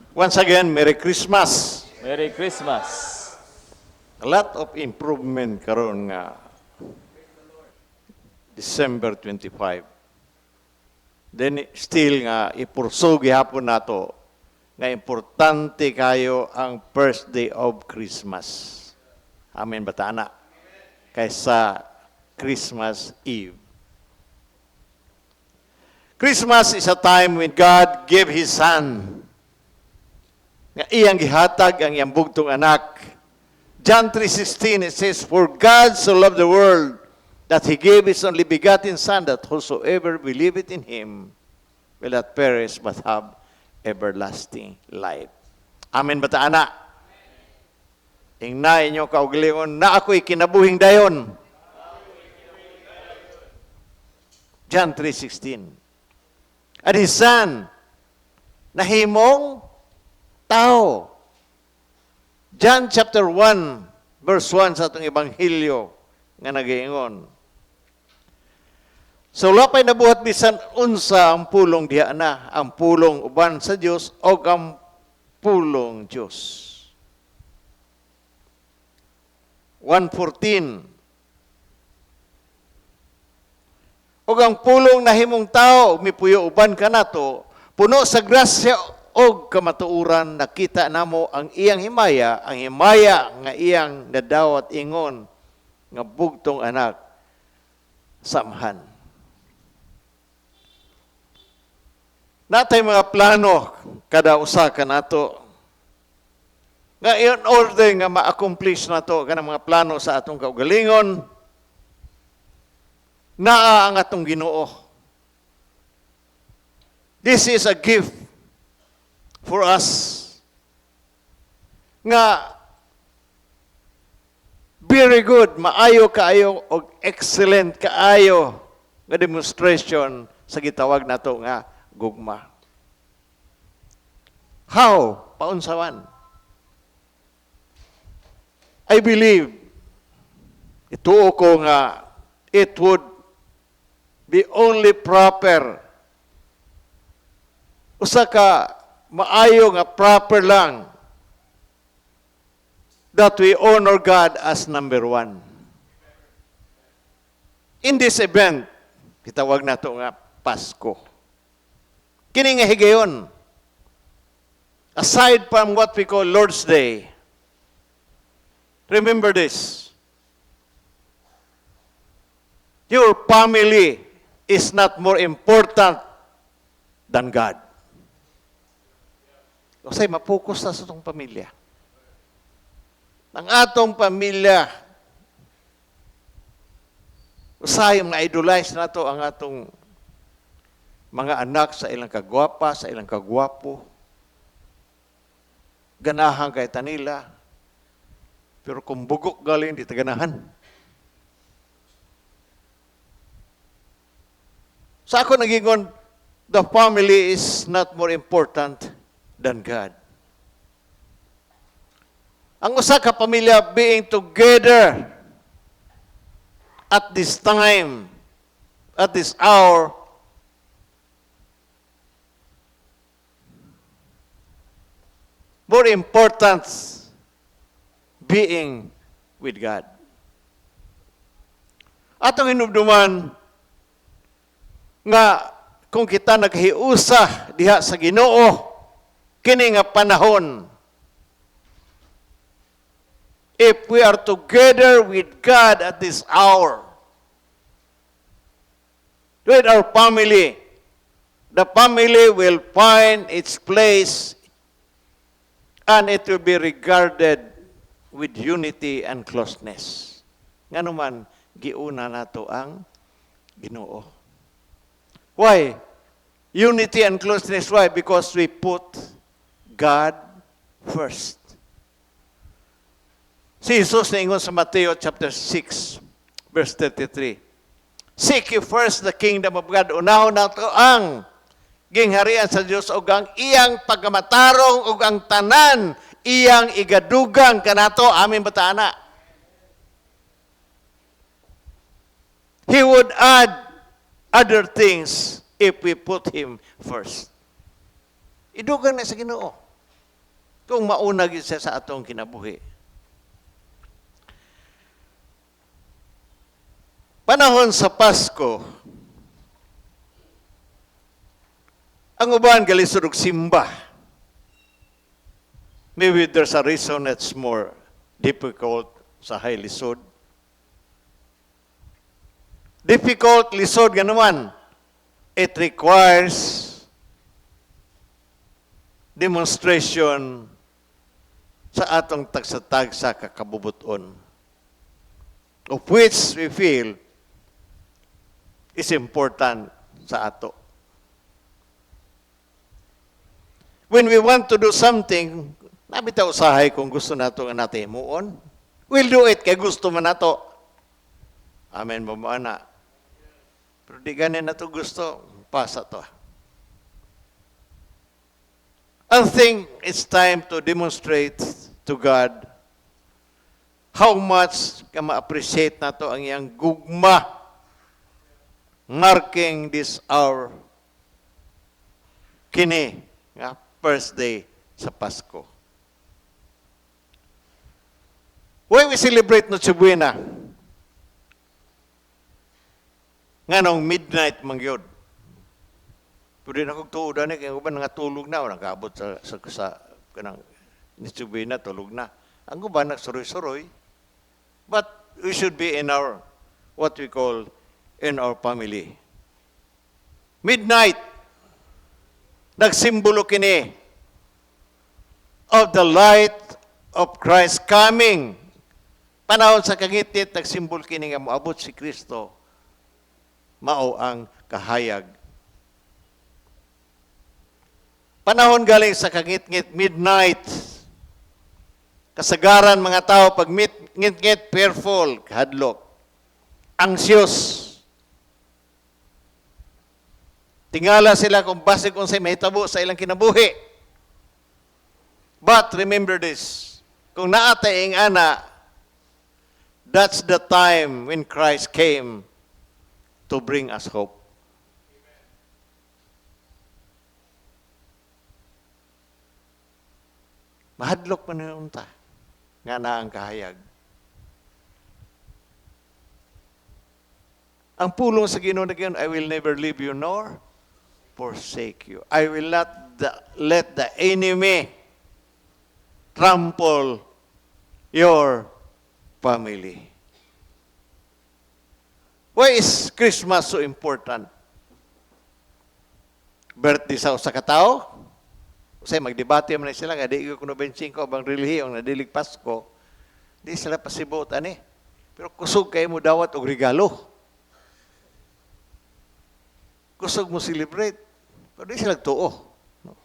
Once again, Merry Christmas. Merry Christmas. A lot of improvement karon nga December 25. Then still nga ipurso gihapon nato nga importante kayo ang first day of Christmas. Amen ba ta ana? Kaysa Christmas Eve. Christmas is a time when God gave His Son, nga iyang gihatag ang iyang bugtong anak. John 3:16, it says, "For God so loved the world that He gave His only begotten Son, that whosoever believeth in Him will not perish but have everlasting life." Amen ba ta ana? Ingna inyo kaugalingon, "Naa ko'y kinabuhing dayon." John 3:16. And His Son, nahimong tao. John chapter 1, verse 1 sa atong Ebanghelyo nga nagaingon. So wala pa'y nabuhat bisan unsa, ang Pulong diha na, ang Pulong uban sa Dios o ang Pulong Dios. 1:14. Ug ang Pulong nahimong tao, mipuyo uban kanato, puno sa grasya og kamatuoran. Nakita namo ang iyang himaya, ang himaya nga iyang nadawat ingon nga bugtong anak sa Amahan. Natay mga plano kada usa kanato nga in order nga ma-accomplish nato kanang mga plano sa atong kaugalingon, naa ang atong Ginoo. This is a gift for us nga very good, maayo kaayo og excellent kaayo nga demonstration sa gitawag nato nga gugma. How? Paunsawan? I believe, ituo ko nga it would be only proper, usa ka maayo nga proper lang that we honor God as number one. In this event, gitawag nato nga Pasko. Kini nga higayon, aside from what we call Lord's Day, remember this: Your family is not more important than God. Kasi mapokus na sa atong pamilya. Ang atong pamilya, usahay mga idolize nato ang atong mga anak sa ilang kagwapa, sa ilang kagwapo. Ganahan kay tanila. Pero kung bugok galing, di ta ganahan. Sa ako nagingon, the family is not more important than God. Ang usa ka pamilya being together at this time, at this hour, more important being with God. Atong hinumduman nga kung kita naghiusa diha sa Ginoo kini nga panahon, if we are together with God at this hour with our family, the family will find its place and it will be regarded with unity and closeness. Ngano man, giuna nato ang Ginoo. Why? Unity and closeness. Why? Because we put God first. Si Jesus niingon sa Mateo chapter 6, verse 33. "Seek ye first the kingdom of God." Unahon nato ang gingharian sa Dios ug ang iyang pagkamatarong, ug ang tanan iyang igadugang kanato. Amen ba ta ana? He would add other things if we put Him first. Idugang na sa Ginoo. Kung mauna gyud siya sa atong kinabuhi. Panahon sa Pasko, ang uban galisod og simba. Maybe there's a reason it's more difficult sa high lisod. Difficult, lisod, ganuman. It requires demonstration sa atong tagsa-tagsa ka kabubuton, of which we feel is important sa ato. When we want to do something, nabitaw usahay kung gusto nato nga nato himuon. We'll do it kay gusto man nato. Amen ba mo, ana? Pero di ganin nato gusto, pasa to. I think it's time to demonstrate to God how much ka ma-appreciate nato ang iyang gugma, marking this hour kini nga first day sa Pasko. Why we celebrate Noche Buena? Nganong midnight man gyud. Pero di na kong tuod ani kay uban nga tulog na o nakaabot sa kanang Noche Buena, tulog na. Ang uban nagsuroy-suroy. But we should be in our, what we call, in our family. Midnight, nagsimbolo kini of the light of Christ coming. Panahon sa kangitngit, nagsimbol kini nga moabot si Kristo, mao ang kahayag. Panahon galing sa kangitngit, midnight, kasagaran mga tao pag ngitngit, fearful, hadlok, anxious. Tingala sila kung basig unsay mahitabo sa ilang kinabuhi. But remember this, kung naa tay ana, that's the time when Christ came to bring us hope. Mahadlok man na unta nga naa ang kahayag. Ang pulong sa Ginoo na gayon, "I will never leave you nor forsake you. I will not let the enemy trample your family." Why is Christmas so important? Birthday sa usa ka tawo? Usay magdebate man na sila nga di ko kuno 25 bang relihiyon na dilig Pasko. Di sila pasibot ani. Pero kusog kay mo dawat og regalo. Kusog mo celebrate. Pero di sila tuo. No?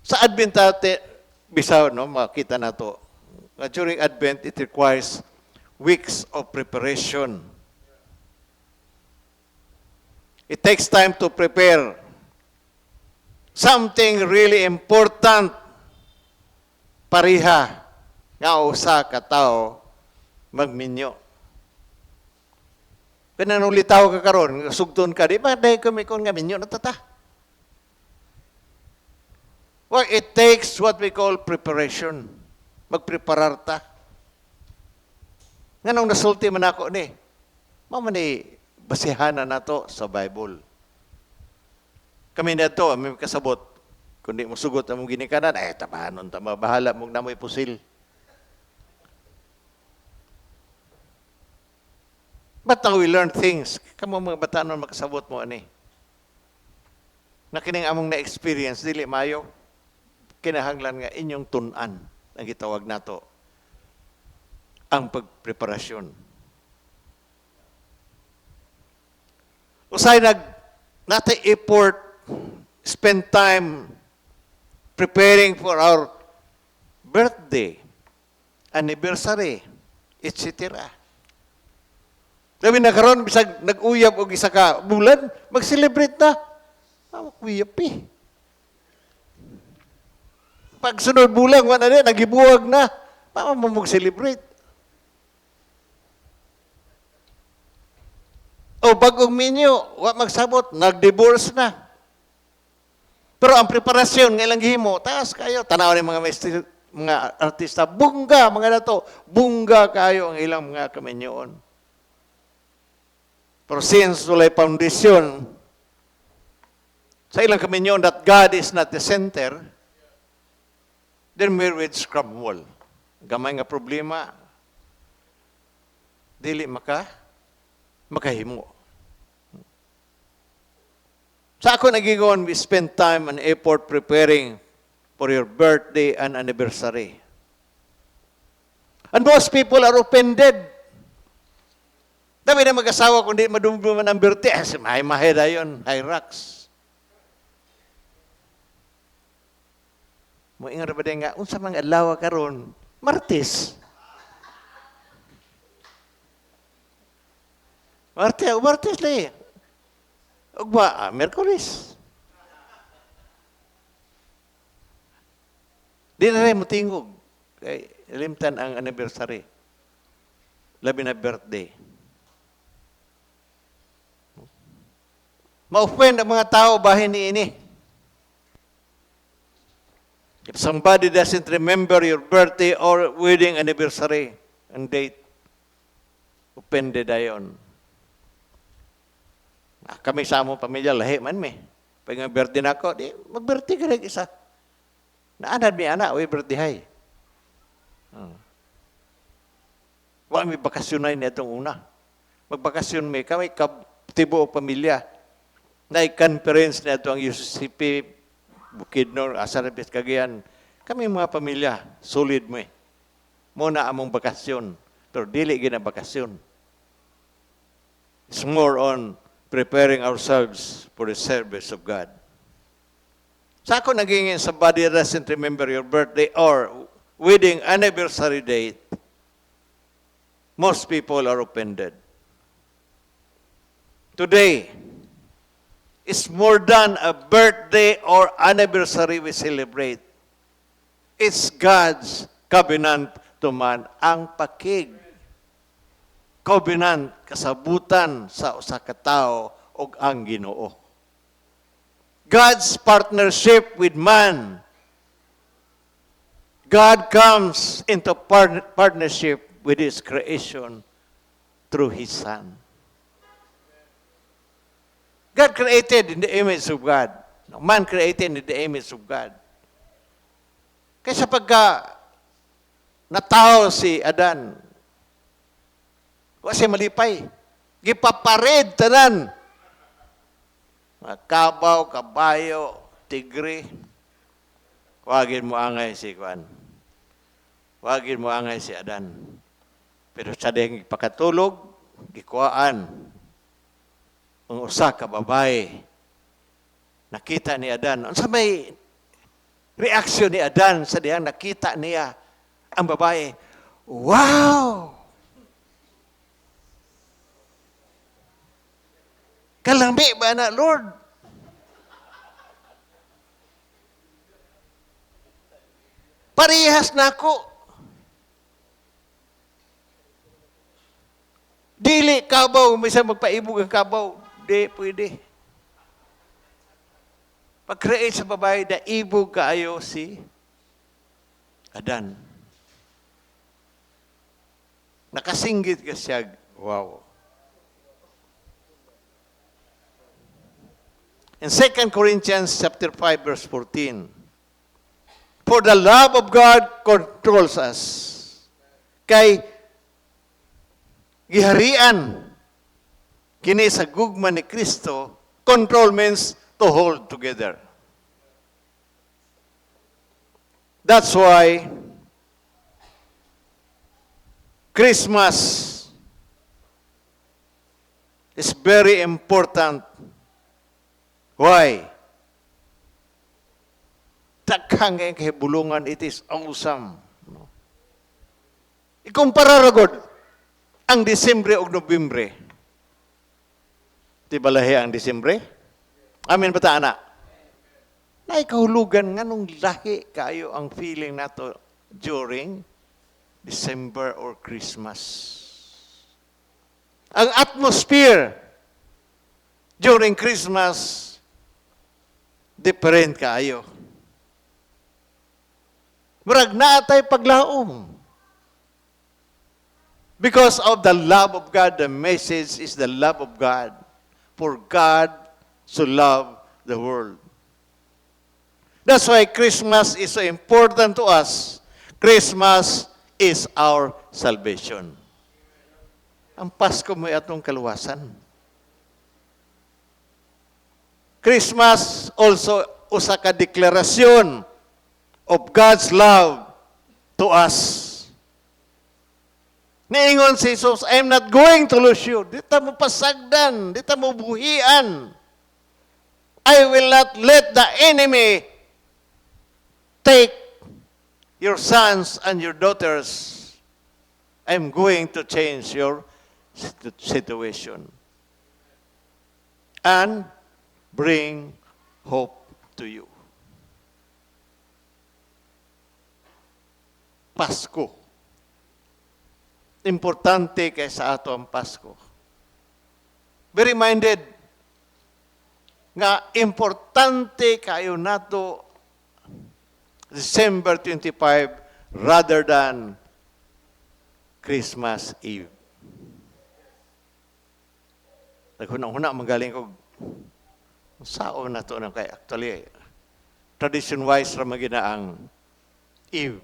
Sa Advent ate, bisaw, no, makita na to. Nga during Advent, it requires weeks of preparation. It takes time to prepare something really important pareha nga usa ka tawo magminyo. Pinanulitaw ka karon, sugton ka, di ba dahil kami kon nga minyo na tata? Well, it takes what we call preparation. Magpreparar ta. Nganong nasulti man ako ni? Mao man ni basihanan nato sa Bible. Kami na to, may kasabot. Kung di mo sugot ang mong ginikanan, ay, tabahanon ta, mabahala mong namoy pusil. But now we learn things. Kamo mga batanon makasabot mo ani. Na kining among na-experience, dili mayo, kinahanglan nga inyong tun-an ang gitawag nato ang pagpreparasyon. Usay nag natay effort, spend time preparing for our birthday, anniversary, etc. Labi na karon bisag nag-uyab og isa ka bulan, mag-celebrate na. Ah, uyab eh. Pag sunod bulan, wala na, nagibuwag na. Paano mo mag-celebrate? O bagong minyo, wa magsabot, nag-divorce na. Pero ang preparasyon nga ilang gihimo, taas kayo. Tanaw ni mga mga artista, bungga mga dato, bungga kayo ang ilang mga kaminyoon. Pero since walay foundation sa ilang kaminyoon that God is not the center, then marriage crumble. Gamay nga problema, dili makahimo. Sa ako nagingon, we spend time and effort preparing for your birthday and anniversary. And most people are offended. Dami na mag-asawa kung di madumduman ang birthday. Ah, si mahay mahay dayon, Hyrax. Moingon ba din nga, unsa mga adlaw karon? Martes. Martes, Martes li. Ugma, Miyerkules. Di na rin mo tingog. Kay limtan ang anniversary. Labi na birthday. Ma-offend ang mga tao bahin ni ini. If somebody doesn't remember your birthday or wedding anniversary and date, offended ayon. Kami sa among pamilya, lahi man mi. Pag nga birthday na ako, di, mag-birthday ka rin isa. Naanad mi, anak, uy, birthday hay. Wa mi bakasyon na itong una. Magbakasyon mi, kami tibo o pamilya. Na-conference na ito ang UCCP, Bukidnon, Asarapis, Cagayan. Kami mga pamilya, solid mo eh. Muna among bakasyon. Pero dili gina bakasyon. It's more on preparing ourselves for the service of God. Sa ako naging somebody doesn't remember your birthday or wedding anniversary date, most people are offended. Today, it's more than a birthday or anniversary we celebrate. It's God's covenant to man, ang pakig. Covenant, kasabutan sa usa ka tawo ug ang Ginoo. God's partnership with man. God comes into partnership with His creation through His Son. God created in the image of God. Man created in the image of God. Kaysa pagka natawo si Adan, wa siya malipay. Gipapared tanan. Mga kabaw, kabayo, tigre. Wagin mo angay si Juan. Wagin mo angay si Adan. Pero sa dihang pakatulog, gikuhaan ang usa ka babae. Nakita ni Adan. Unsa may reaksyon ni Adan sa dihang nakita niya ang babae? Wow! Kalami ba na, Lord? Parehas na ako. Dili kabaw, may isang magpaibog ang kabaw. Di, pwede. Pag-create sa babae, daibog kaayo si Adan. Nakasinggit ka siya. Wow. In 2 Corinthians chapter 5, verse 14, for the love of God controls us. Kay giharian kini sa gugma ni Kristo, control means to hold together. That's why Christmas is very important. Why? Daghang kayong kahibulungan, it is awesome. No? Ikumpara ra gud ang Disyembre ug Nobyembre. Di ba lahi ang Disyembre? Amin ba ta, ana? Naikahulugan nganong lahi kayo ang feeling nato during December or Christmas. Ang atmosphere during Christmas Different kaayo. Murag naa tay paglaom. Because of the love of God, the message is the love of God. For God to love the world. That's why Christmas is so important to us. Christmas is our salvation. Ang Pasko mao'y atong kaluwasan. Christmas also usa ka deklarasyon of God's love to us. Niingon si Jesus, "I'm not going to lose you." Di ta mo pasagdan, di ta mo buhian. I will not let the enemy take your sons and your daughters. I'm going to change your situation and bring hope to you. Pasko. Importante kay sa ato ang Pasko. Be reminded nga importante kayo nato December 25 rather than Christmas Eve. Naghuna-huna magaling ko sao na to nang kay actually tradition wise ra man gina ang Eve.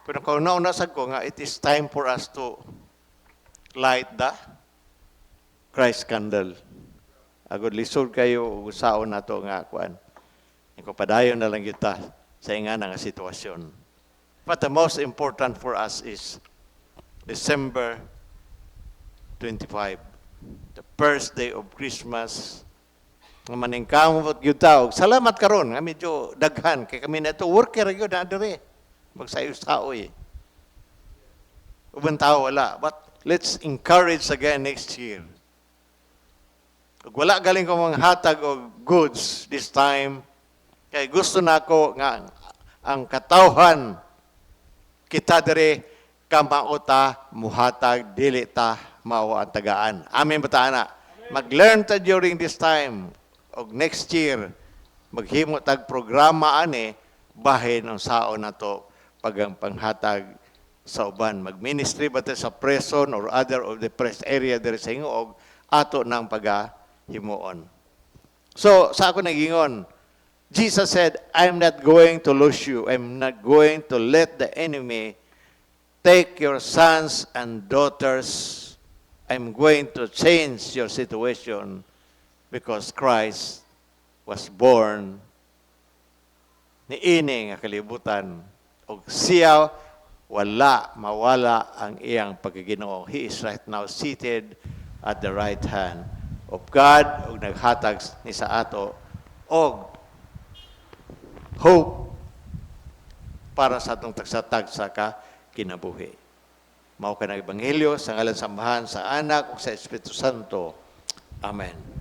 Pero kauna-una sad ko nga it is time for us to light the Christ candle. Agod lisod kayo ug saon nato nga kuan. Iko padayon na lang kita sa ingana nga sitwasyon. But the most important for us is December 25, the first day of Christmas. Nga maningkamot gyud ta og salamat karon nga medyo daghan kay kami na worker gyud na diri. Magsayo-saoy. Uban tao wala. But let's encourage again next year. Ug wala galing ko mga hatag og goods this time, kay gusto nako nga ang katawhan kita diri kamao ta muhatag, dili ta mao ang tagaan. Amen ba ta ana? Mag-learn ta during this time og next year maghimo tag programa ani bahin ang saon nato pag ang panghatag sa uban. Mag-ministry ba ta sa prison or other of the press area diri sa Gingoog, ato nang pagahimuon. So, sa ako nagingon, Jesus said, "I'm not going to lose you. I'm not going to let the enemy take your sons and daughters. I'm going to change your situation because Christ was born niini nga kalibutan og siya wala mawala ang iyang pagkaginoo." He is right now seated at the right hand of God ug naghatag ni sa ato og hope para sa atong tagsa-tagsa ka kinabuhi. Mao kanang ebanghelyo sa ngalan sa Amahan, sa Anak ug sa Espiritu Santo. Amen.